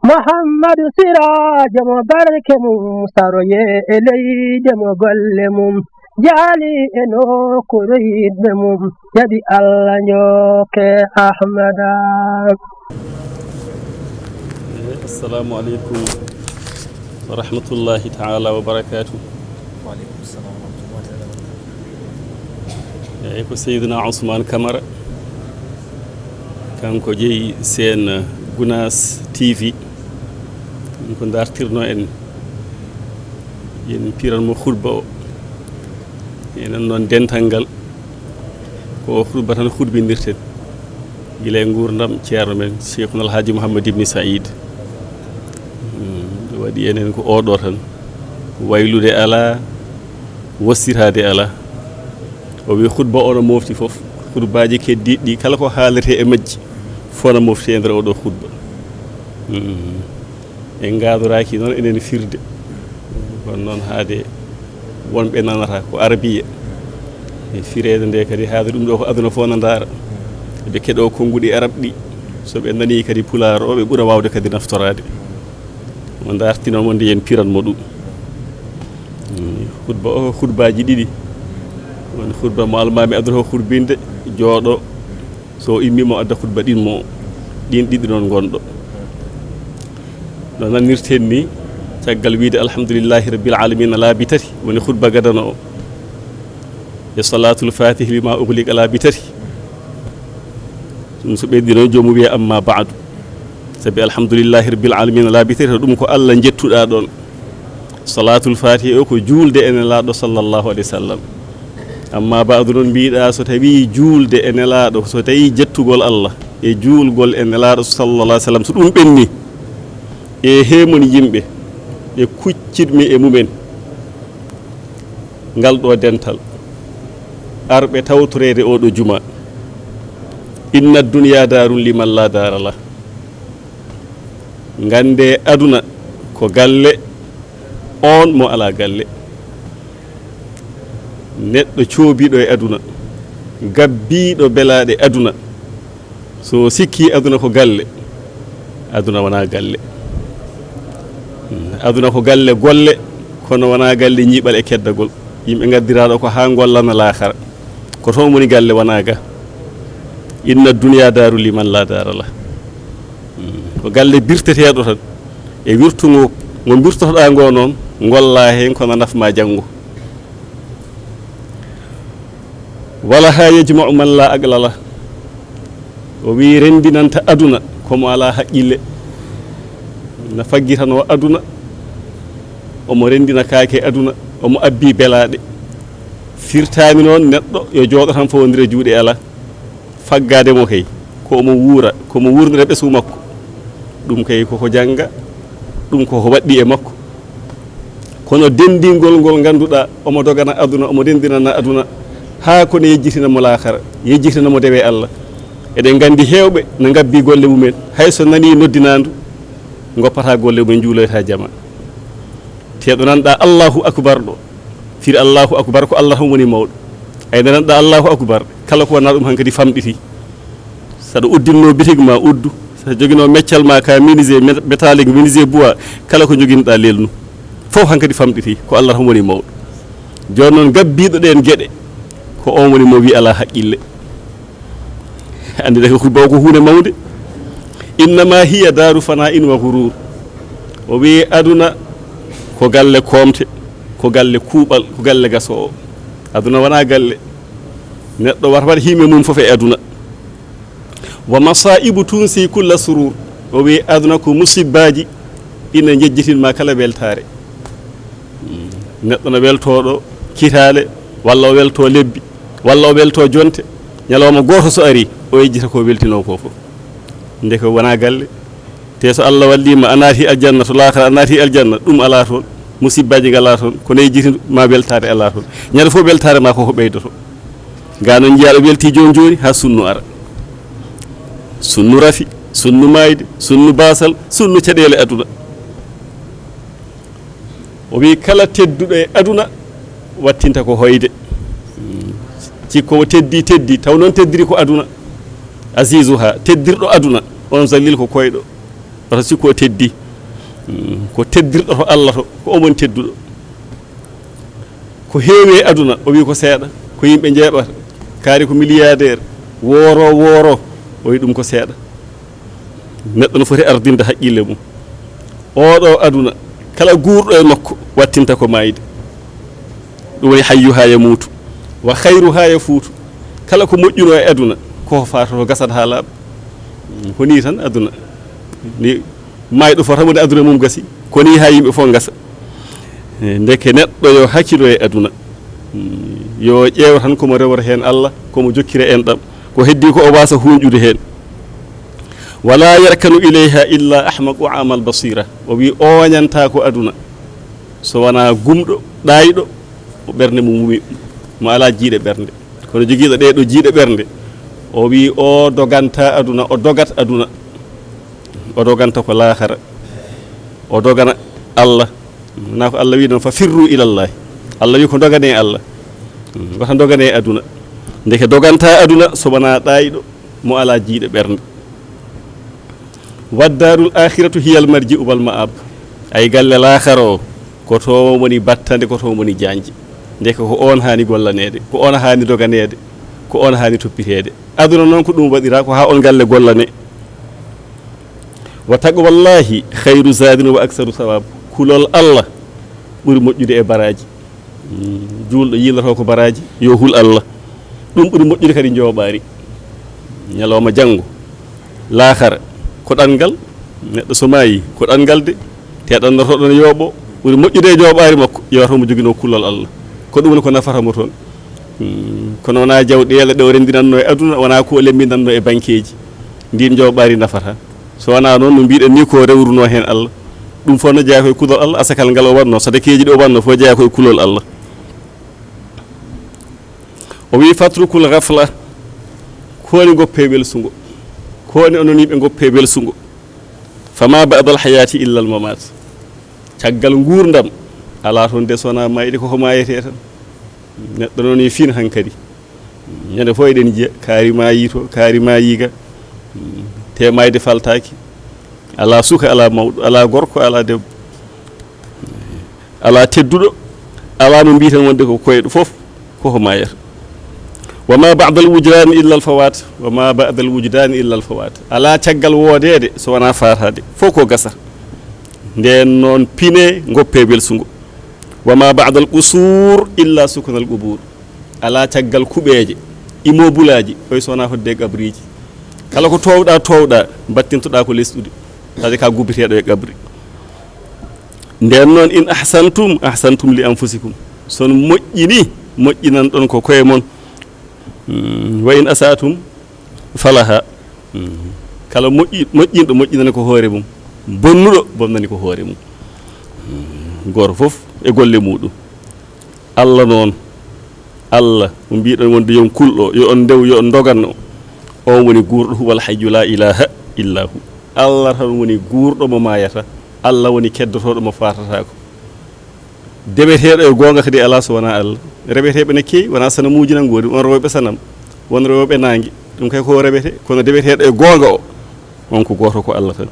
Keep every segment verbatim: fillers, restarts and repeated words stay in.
Muhammadu Siraajo mo barke mum saroye e leyde mo golle mum jaali e nokkuure yiɗɓe mum jaɓi Allah njokke Ahmada. Assalamu aleykum wa rahmatullahi taala wa barakatuh. Wa aleykum salam wa rahmatullahi taala wa barakatuh. Eyyi, ko Seydina Ousmane Camara, kanko jeyi seen Gunaas T V. Ɗum ko dartirno en, yen piran mo khutba o. Enen noon dental ngal ko o khutba tan khutbindirten. Gila e nguurndam ceerno men Cheikhuna Alhaji Mouhammad Ibni Saïd. Hmm, ɗum waɗi enen ko oɗo tan. Waylude alaa, wostirade alaa. O wi khutba o no mofti fof. Khutbaji keddiɗi ɗi kala ko haalete e majji fof no mofti e nder oɗo khutba. Hmm. En ngaadoraki noon enen firde. Kono noon haade wonɓe nanata ko arabiya. E fireede nde kadi haade ɗum ɗo ko aduna fof na ndaara. Ɓe keɗo konnguɗi arab ɗi. So ɓe nani kadi pulaar o, ɓe ɓura waawde kadi naftoraade. Mo dartinomo nde yen piran mo ɗum. Mm, khutba o, khutbaji ɗiɗi. Won khutba mo almami adata o khutbinde, jooɗo. So o immi mo adda khutba ɗin mo, ɗin ɗiɗi noon ngonɗo. No nannirten ni, caggal wiide alhamdulillahi rabbil alamina laabi tati, woni khutba gadano o. E salatul fatihi lima ughliqa laabi tati. Ɗum so ɓeydi noon, joomum wiya, "Amma ba'du." Sabi alhamdulillahi rabbil alamina laabi tati, ɗum ko Allah njettuɗa ɗon. Salatul fatihi o ko juulde e Nelaaɗo sallallahu alayhi wa sallam. Amma ba'du noon mbiɗa, so tawi juulde e Nelaaɗo, so tawi jettugol Allah e juulgol e Nelaaɗo sallallahu alayhi wa sallam, so ɗum ɓenni e hemon yimɓe, ɓe kuccitmi e mumen ngal ɗo dental, arɓe tawtoreede oɗo juma. Inna dunya darun liman la dara lah. Ngannde aduna ko galle on mo alaa galle. Neɗɗo coobiiɗo e aduna, gabbiiɗo belaaɗe aduna, so sikki aduna ko galle, aduna wonaa galle. Aduna ko galle golle, kono wonaa galle ñiiɓal e keddagol. Yimɓe ngaddiraaɗo ko haa ngollana laakara. Ko toon woni galle wonaa ga. Inna dunya daru liman la dara lah. Ko galle birteteeɗo tan. E wirtu ngo, ngo mbirtotoɗaa ngo noon, ngollaa heen kono naf ma janngo. Wala ha yajma'u man la aqla lah. O wi renndinanta aduna ko mo alaa haqqille. Na faggitanoo aduna, omo renndina kaake aduna, omo abbi belaaɗe. Firtaani noon neɗɗo yo jooɗo tan fawondira juuɗe alaa. Faggaade mo kay, ko omo wuura, ko mo wuurnira ɓesngu makko. Ɗum kay koko jannga, ɗum koko waɗɗi e makko. Kono denndingol ngol ngannduɗaa, omo dogana aduna, omo denndinana aduna, haa kono yejjitina mo laakara, yejjitina mo dewe Allah. Eɗen nganndi heewɓe na ngabbi golle mumen, hay so nanii noddinaandu, ngoppata golle mumen, njuuloyta jama. Te ɗo nanɗaa Allahu Akbar ɗo, firi Allahu Akbar ko Allah tan woni mawɗo. Ay nde nanɗaa Allahu Akbar, kala ko wonaa ɗum hankadi famɗiti. Saɗa uddinno bitig ma uddu, saɗa joginoo meccal ma ka menuisier, met-, métallique, menuisier bois, kala ko joginɗaa lelnu. Fof hankadi famɗiti, ko Allah tan woni mawɗo. Jooni noon gabbiiɗo ɗeen geɗe, ko on woni mo wi alaa haqqille. Anndi de ko khutba o ko huunde mawnde. Innama hiya daru fana'in wa ghurur. O wi aduna ko galle koomte, ko galle kuuɓal, ko galle gasoowo. Aduna wonaa galle. Neɗɗo wata waɗ hime mum fof e aduna. Wa masaibu tunsi kulla surur. O wi aduna ko musibbaaji ina njejjitin ma kala weltaare. Neɗɗo no weltoo ɗo kitaale, walla o weltoo lebbi, walla o weltoo jonte. Ñalawma gooto so ari, o yejjita ko weltinoo ko fof. Nde ko wonaa galle. Te so Allah wallii ma, a naati aljanna, to laakara a naati aljanna, ɗum alaa toon. Musibbaaji ngalaa toon. Kono yejjiti ma weltaare alaa toon. Ñande fof weltaare ma ko ko ɓeydoto. Ga no njiyaa ɗo weltii jooni jooni, haa sunnu ara. Sunnu rafi, sunnu maayde, sunnu baasal, sunnu caɗeele aduna. O wi kala tedduɗo e aduna wattinta ko hoyde. Cikko o teddi, teddi, taw noon teddiri ko aduna. Azizuha, teddirɗo aduna, on zalil ko koyɗo. Wata sikku o teddi. Mm, ko teddirɗo to Allah to, ko omoni tedduɗo. Ko heewi e aduna, o wi ko seeɗa, ko yimɓe njeeɓata. Kaari ko milliardaire, wooro, wooro, o wi ɗum ko seeɗa. Neɗɗo no foti ardinde haqqille mum. Oɗo aduna, kala guurɗo e makko, wattinta ko maayde. Ɗum woni hayyu haa yamuutu, wa khayru haa yafuutu. Kala ko moƴƴuno e aduna, ko faatoto gasat haa laaɓa. Mm, ko ni tan aduna. Ni maayɗo fota woni aduna mum gasi. Ko ni haa yimɓe fof gasa. Eh, ndeke neɗɗo yo hakkilo e aduna. Mm, yo ƴeew tan komo rewata heen Allah, komo jokkira enɗam. Ko heddi ko o waasa huunƴude heen. Wala yarkanu ilayha illa ahmaqu amal basira. O wi oñanta ko aduna. So wonaa gumɗo, ɗaayɗo, o ɓernde mum wumi, mo alaa jiiɗe ɓernde. Kono jogiiɗo ɗee ɗo jiiɗe ɓernde, o wi o doganta aduna, o dogat aduna. O doganta ko laakara. O dogana Allah. Wonaa ko Allah wi noon, fa firru ilallahi. Allah wi ko dogane Allah. Wata dogane aduna. Ndeke doganta aduna so wonaa ɗaayɗo mo alaa jiiɗe ɓernde. Waddarul akhiratu hiyal marji'u wal ma'ab. Ay galle laakara o, ko toon woni battande, ko toon woni jaanji. Ndeke ko on haani gollaneede, ko on haani doganeede, ko on haani toppiteede. Aduna noon ko ɗum waɗira, ko haa on galle gollane. Wa taqwallahi khayru zadin wa aksaru sawab. Kulol Allah ɓuri moƴƴude e baraaji. Mm, juulɗo yiiloto ko baraaji, yo hul Allah. Ɗum ɓuri moƴƴude kadi njooɓaari. Ñalawma janngo, laakara, ko ɗanngal, neɗɗo so maayi, ko ɗanngal de, te ɗannotoɗo no yooɓo, ɓuri moƴƴude e njooɓaari makko, yo taw mo joginoo kulol Allah. Ko ɗum woni ko nafata mo toon. Mm, kono wonaa jawɗeele ɗe o renndinannoo e aduna, wonaa ko o lemmbinannoo e bankeeji. Ndiin njooɓaari nafata. So wonaa noon, no mbiɗen ni, ko rewruno heen Allah. Ɗum fof no jeyaa ko e kulol Allah, asakal ngal o waɗno, sadakeeji ɗi o waɗno fof jeyaa ko e kulol Allah. O wi, "Fatrukul ghafla, ko woni ngoppe welsungo, ko woni onon yimɓe ngoppe welsungo. Fama ba'dal hayati illa al mamat." Caggal nguurndam, alaa toon de so wonaa mayde, ko ko maayetee tan. Neɗɗo noon e fin hankadi. Ñande fof eɗen njiya, kaari maayi to, kaari maayi ga. Te maayde faltaaki. Alaa suka, alaa mawɗo, alaa gorko, alaa debbo. Alaa tedduɗo, alaa mo mbiyeten wonde ko koyɗo, fof ko ko maayata. Wa ma ba'dal wujdani illa al fawat, wa ma ba'dal wujdani illa al fawat. Alaa caggal woodeede so wonaa faataade, fof ko gasata. Ndeen noon pine ngoppe welsungo. Wa ma ba'dal qusur illa sukunal qubur. Alaa caggal kuɓeeje, immeuble aji, koye so wonaa fodde e qabriiji. Kala ko toowɗa, toowɗa, battintoɗa ko lesɗude. Tawde ka gubbiteeɗo e qabri. Ndeen noon, in ahsantum, ahsantum li anfusikum. So on moƴƴini, moƴƴinan ɗon ko koye mon. Mm, wa in asatum, falaha. Mm. Kala moƴƴi-, moƴƴinɗo, moƴƴinani ko hoore mum. Bonnuɗo, bonnani ko hoore mum. Mm. Gooto fof e golle muɗum. Allah noon, Allah mo mbiɗon wonde yo on kulɗo, yo on ndew, yo on ndoganno. On woni guurɗo, huwal hayyu la ilaha illa hu. Allah tan woni guurɗo mo maayata. Allah woni keddotooɗo mo faatataako. Deweteeɗo e goonga kadi alaa so wonaa Allah. Reweteeɓe ne keewi, wonaa sanamuuji nan ngoodi, won rewɓe sanam, won rewɓe naange. Ɗum kay ko rewete, kono deweteeɗo e goonga o, on ko gooto, ko Allah tan.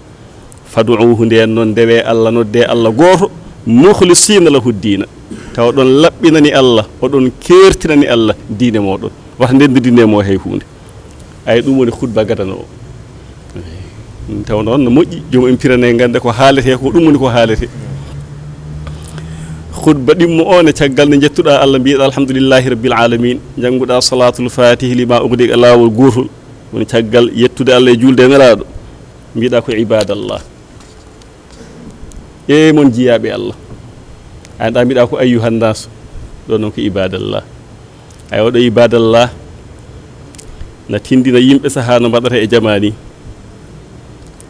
Fad'uuhu, ndeen noon ndewe Allah, nodde Allah gooto, mukhlisina lahu diina, tawa oɗon laɓɓinani Allah, oɗon keertinani Allah diine mooɗon. Wata ndenndidine mo hay huunde. Ay, ɗum woni khutba gadano o. Taw noon no moƴƴi, joom en pirane ngannda ko haalete ko, ɗum woni ko haalete. Khutba ɗimmo o ne, caggal nde njettuɗa Allah, mbiyeɗa alhamdulillahi rabbil alamin, njannguɗa salatul fatihi lima ughliqa, laawol gootol, woni caggal yettude Allah e juulde e Nelaaɗo, mbiɗa ko ibadallah. E mon jiyaaɓe Allah. An ɗa mbiɗa ko ayyuhan nasu. Ɗo noon ko ibadallah. Ay, oɗo ibadallah na tindina yimɓe saha no mbaɗata e jamaani.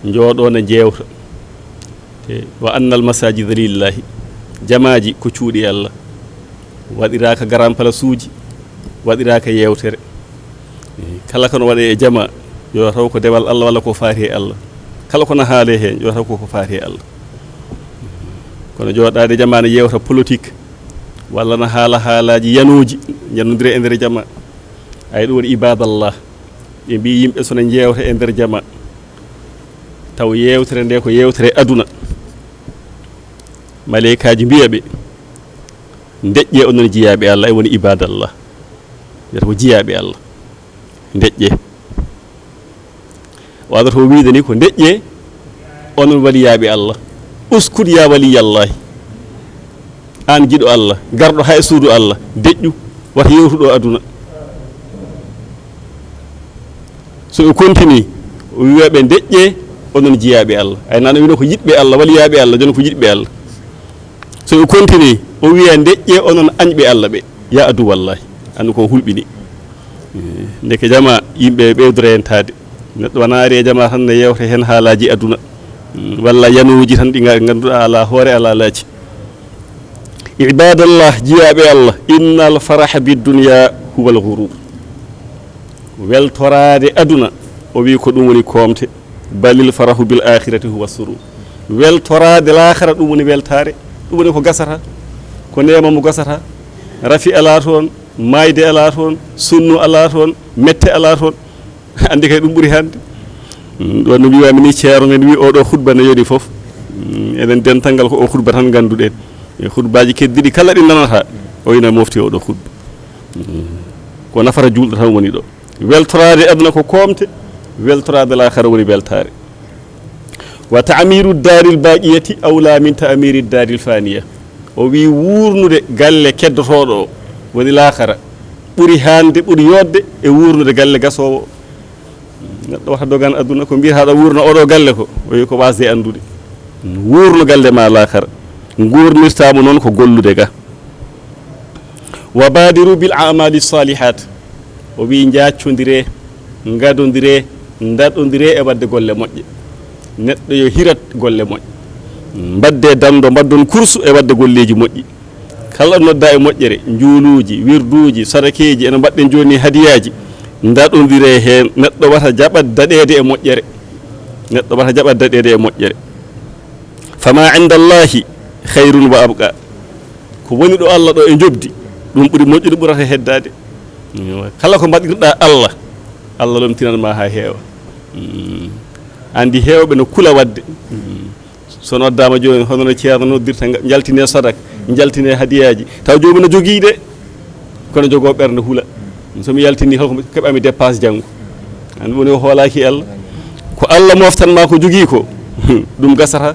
Njooɗo na jeewta. Te wa annal masajida lillahi. Jamaaji ko cuuɗi Allah. Waɗiraaka garan palasuuji, waɗiraaka yeewtere. Eh, kala ko no waɗee e jama, yo taw ko dewal Allah walla ko faati e Allah. Kala ko no haalee heen, yo taw ko ko faati e Allah. Kono jooɗaade jama ne yeewta politique, walla no haala haalaaji yanooji, njannondira e nder jama. Ay, ɗum woni ibadallah. Ɓe mbii yimɓe so no njeewta e nder jama, Taw yeewtere nde ko yeewtere aduna. Maleykaaji mbiya ɓe, "Ndeƴƴe onon jiyaaɓe Allah, ay woni ibadallah." Mbiyata ko jiyaaɓe Allah. Ndeƴƴe. Waɗata o wiide ni ko, "Ndeƴƴe onon waliyaaɓe Allah. Uskut ya waliyallahi." Aan jiɗo Allah, garɗo haa e suudu Allah, deƴƴu, wata yeewtu ɗo aduna. So ɓe continue, o wiya ɓe, "Ndeƴƴe onon jiyaaɓe Allah." Ay, nana wino ko yiɗɓe Allah, waliyaaɓe Allah, jon ko yiɗɓe Allah. So ɓe continue, o wiya, "Ndeƴƴe onon añɓe Allah ɓe, ya adu wallahi." Andu ko hulɓini. Eh, ndeke jama yimɓe ɓeydora hentaade. Neɗɗo wona ari e jama tan ne yewta heen haalaaji aduna. Mm, walla yanuuji tan ɗi nga-, ngannduɗaa alaa hoore, alaa laaci. Ibadallah, jiyaaɓe Allah, innal faraha bid dunya huwal ghurur. Weltoraade aduna, o wi ko ɗum woni koomte. Balil farahu bil akhirati huwa surur. Weltoraade laakhara, ɗum woni weltaare. Ɗum woni ko gasata. Ko neema mo gasata. Rafi alaa toon, maayde alaa toon, sunnu alaa toon, mette alaa toon. Anndi kay ɗum ɓuri hande. Mm, ɗum no mbiwami ni, ceerno men wi oɗo khutba ne yoni fof. Mm, enen dental ngal ko o khutba tan ngannduɗen. E khutbaji keddiɗi kala ɗi nanata, o ina mofti oɗo khutba. Mm, ko nafata juulɗo tan woni ɗo. Weltoraade aduna ko koomte, weltoraade laakhara woni weltaare. Wa ta'miru daril baqiyati awla min ta'miri daril faniya. O wi wuurnude galle keddotooɗo o, woni laakhara, ɓuri hande, ɓuri yodde e wuurnude galle gasoowo. Neɗɗo wata dogan aduna ko mbiyata ɗo wuurna oɗo galle ko, o wi ko wasde anndude. Wuurno galle ma laakhara, nguurnirtaamo noon ko gollude ga. Wa badiru bil a'mali salihat. O wi, njaccondire, ngadondire, ndaɗondire e waɗde golle moƴƴe. Neɗɗo yo hirat golle moƴƴe. Mbaɗde dando, mbaɗdon kursu e waɗde golleeji moƴƴi. Kala ɗo nodda e moƴƴere, njuuluuji, wirduuji, sadakeeji, ene mbaɗɗen jooni hadiyaaji, ndaɗondire heen. Neɗɗo wata jaɓat daɗeede e moƴƴere. Neɗɗo wata jaɓat daɗeede e moƴƴere. Fama inda Allahi khayrun wa abqa. Ko woni ɗo Allah ɗo e njoɓdi, ɗum ɓuri moƴƴude, ɓurata heddaade. Kala ko mbaɗirɗa Allah, Allah lomtinan ma haa heewa. Mm. Anndi heewɓe no kula waɗde. Mm. So noddaama jooni, hono no ceerno noddirta, nga-, njaltine sadak, njaltine hadiyaaji. Taw joomum no jogii de, kono jogoo ɓernde hula. So mi yaltini, holko keɓami dépense janngo? Anndi woni o hoolaaki Allah. Ko Allah moftan ma ko jogii ko, ɗum gasata.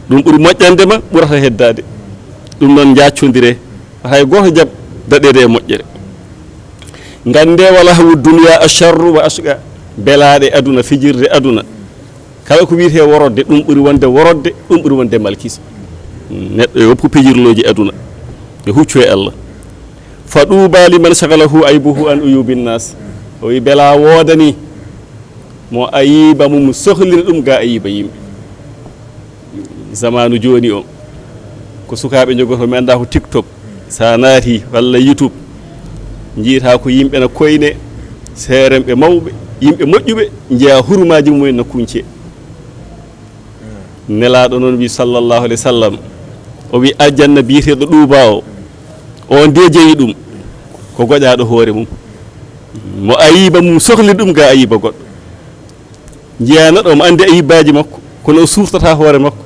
Ɗum ɓuri moƴƴande ma, ɓurata heddaade. Ɗum noon njaccondire. Hay gooto jaɓ daɗeede e moƴƴere. Ngannde wala hawu dunya asharru wa ashqa. Belaaɗe aduna, fijirde aduna. Kala ko wiyetee worodde, ɗum ɓuri wonde worodde, ɗum ɓuri wonde malkis. Neɗɗo yo woppu pijirlooji aduna, yo huccu e Allah. Fa ɗuuba liman shagalahu aybuhu an uyubi nnas. O wi, belaa woodani mo ayiba mum sohlina ɗum ga ayiba yimɓe. Zamaanu jooni o, ko sukaaɓe njogoto, mi annda ko TikTok. Sa naati walla YouTube, njiyata ko yimɓe na koyne, seerenɓe mawɓe, yimɓe moƴƴuɓe, njeya hurumaaji mumen na kuñce. Nelaaɗo noon wi, sallallahu alayhi wa sallam, o wi, aljanna biyeteeɗo ɗuuba o, on de jeyi ɗum, ko goƴaaɗo hoore mum. Mo ayiba mum sohli ɗum ga ayiba goɗɗo. Njiya neɗɗo omo anndi ayibaaji makko, kono o suurtata hoore makko.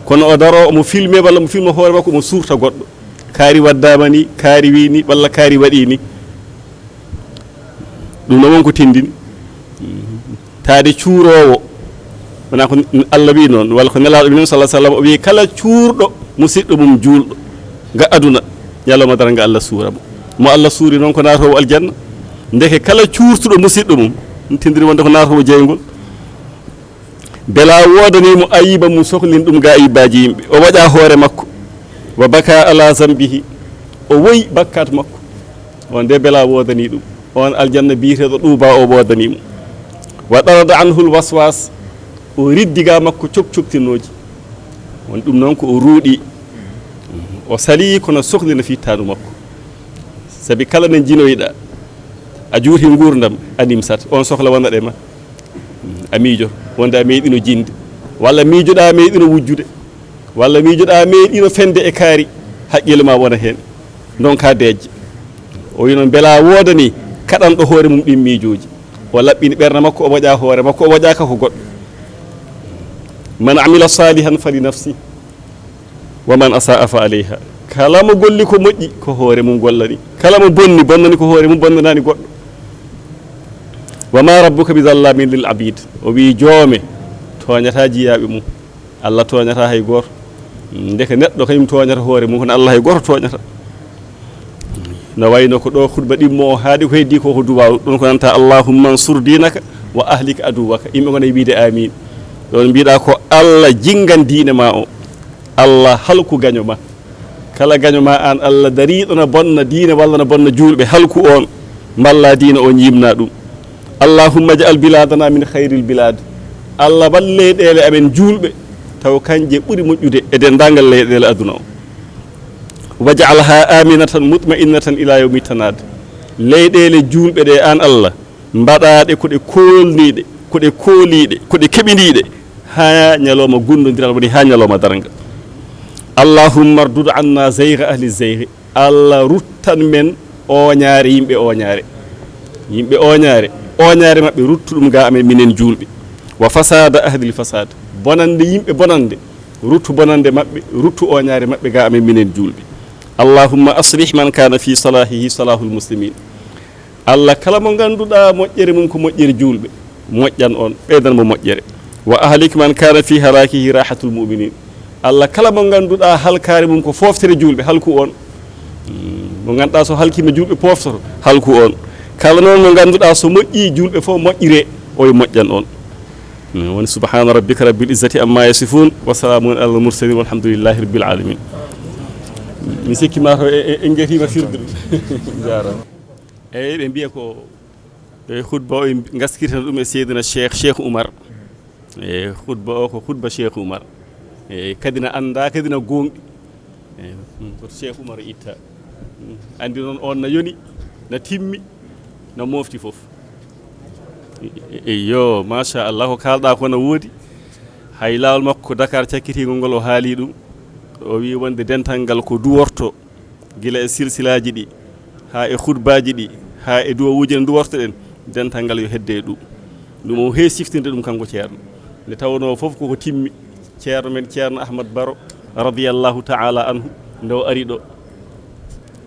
Kono o daro, omo filme walla omo filma hoore makko, omo suurta goɗɗo. Kaari waddaama ni, kaari wi ni, walla kaari waɗi ni. Ɗum noon won ko tindini. Taade cuuroowo, wona ko Allah wi noon, walla ko Nelaaɗo wi noon, sallallahu alaihi wasallam, o wi, kala cuurɗo musiɗɗo mum juulɗo ga aduna, ñalawma darnga Allah suura mo. Mo Allah suuri noon ko naatoowo aljanna. Ndeke kala cuurtuɗo musiɗɗo mum, tindiri wonde ko naatoowo jeyngol. Bela woodani mo ayiba mum, sohlin ɗum ga ayibaaji yimɓe. O waɗa hoore makko. Wa baka ala zambihi. O woyi bakkat makko. On de bela woodani ɗum. On aljanna biyeteeɗo ɗuuba o woodani mo. Wa darada anhul waswas. O riddi ga makko cok coktinooji. On ɗum noon ko o ruuɗi. O sali kono sohlina fittaandu makko. Sabi kala nde jinoyɗa, a juuti nguurndam, a nimsat. On sohla wonat e ma. A miijo, wonde a meeɗino jinde. Walla miijoɗa a meeɗino wujjude. Walla miijoɗa a meeɗino fende e kaari. Haqqille ma wona heen. Ndonka deeƴde. O wi noon, bela woodani kaɗanɗo hoore mum ɗin miijooji. O laɓɓini ɓernde makko, o waɗa hoore makko, o waɗa ka ko goɗɗo. Man amila salihan fali nafsi, wa man asaa fa alayha. Kala mo golli ko moƴƴi, ko hoore mum gollani. Kala mo bonni, bonnani ko hoore mum, bonnanaani goɗɗo. Wa ma rabbuka bi zallamin lil abid. O wi joome tooñata jiyaaɓe mum. Allah tooñata hay gooto. Ndeke neɗɗo kañum tooñata hoore mum, kono Allah hay gooto tooñata. No wayno ko ɗo khutba ɗimmo o haaɗi, ko heddi ko ko duwaaw. Ɗum ko nanta, "Allahumma ansur dinaka wa ahlik aduwaka." Yimɓe ngona wiide amin. Ɗon mbiɗa ko Allah jingan diine ma o. Allah halku gaño ma. Kala gaño ma an Allah dariɗo na bonna diine walla na bonna juulɓe, halku on. Mballa diine o, ñimna ɗum. "Allahumma ja'al biladana min khairil bilad." Allah wal leyɗeele amen juulɓe, taw kanje ɓuri moƴƴude e dendagal leyɗeele aduna o. "Waj'alha aminatan mutma'innatan ila yawmi tanad." Leyɗeele juulɓe ɗe an Allah, mbaɗaɗe ko ɗe koolniɗe, ko ɗe kooliɗe, ko ɗe keɓiɗiɗe, ha ñalawma gundodiral, woni ha ñalawma darnga. "Allahumma ardud anna zayga ahli zaygi." Allah ruttan men oñaare yimɓe oñaare. Yimɓe oñaare, oñaare maɓɓe ruttu ɗum ga amen minen juulɓe. "Wa fasada ahlil fasad." Bonande yimɓe bonande, ruttu bonande maɓɓe, ruttu oñaare maɓɓe ga amen minen juulɓe. "Allahumma aslih man kana fi salahihi salahul muslimin." Allah, kala mo ngannduɗaa moƴƴere mum ko moƴƴere juulɓe, moƴƴan on, ɓeydan mo moƴƴere. "Wa ahlik man kana fi halakihi rahatul mu'minin." Allah, kala mo ngannduɗaa halkaare mum ko fooftere juulɓe, halku on. Mm, mo ngannduɗaa so halkiima juulɓe pooftoto, halku on. Kala noon mo ngannduɗaa so moƴƴii juulɓe fof moƴƴire, o yo moƴƴan on. Mm, woni subhana rabbika rabbil izzati amma yasifun, wa salamun alal mursalin, walhamdulillahi rabbil alamin. Mi sikki ma to e, e, en ngetiima firde ɗum. Jaaraama. Eyyi, ɓe mbiya ko, e, khutba o, en ngaskirta ɗum e Seydina Cheikh, Cheikh Oumar. E, khutba o ko khutba Cheikh Oumar. E, kadi na annda, kadi na goonɗi. E, mm, ko Cheikh Oumar itta. Mm, anndi noon on na yoni, na timmi, na mofti fof. E, e, eyyo, machallah, ko kalɗa ko na woodi. Hay laawol makko Dakar cakkitingol ngol o haali ɗum. O wi wonde dental ngal ko duworto. Gila e silsilaaji ɗi, haa e khutbaaji ɗi, haa e duwawuuji ɗi nduwortoɗen, dental ngal yo hedde e ɗum. Ɗum o heewi siftinde ɗum kanko Ceerno. Nde tawnoo fof koko timmi, Ceerno men Ceerno Ahmad Baro, radiyallahu ta'ala anhu, nde o ari ɗo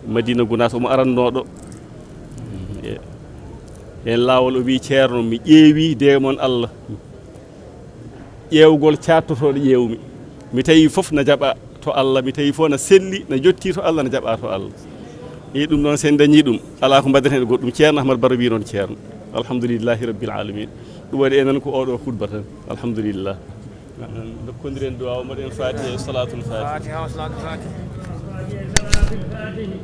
Madina Gunaas, omo arannoo ɗo. E, heen laawol o wii, "Ceerno, mi ƴeewi de mon Allah." Ƴeewgol caattotooɗo ƴeewmi. Mi tawi fof na jaɓa to Allah, mi tawi fof na selli, na jotti to Allah, na jaɓa to Allah. E ɗum ɗoon, so en dañii ɗum, alaa ko mbaɗaten heen goɗɗum. Ceerno Ahmad Baro wii noon, Ceerno. Alhamdulillahi rabbil alamin. Ɗum waɗi enen ko oɗo khutba tan. Alhamdulillah. Dokkondiren du'a o, mbaɗen Fatiha e Salatul Fatiha. Fatiha o, Salatul Fatiha. Alhamdulillahi rabbil alamin.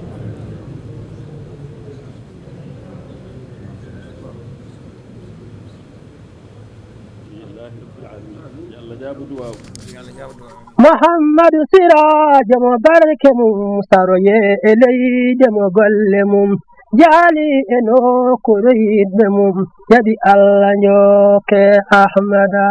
Yo Allah jaabo du'a o. Yo Allah jaabo du'a o. Muhammadu Siraajo mo barke mum saroye e leyde mo golle mum jaali e nokkuure yiɗɓe mum. Jaɓi Allah njooke Ahmada.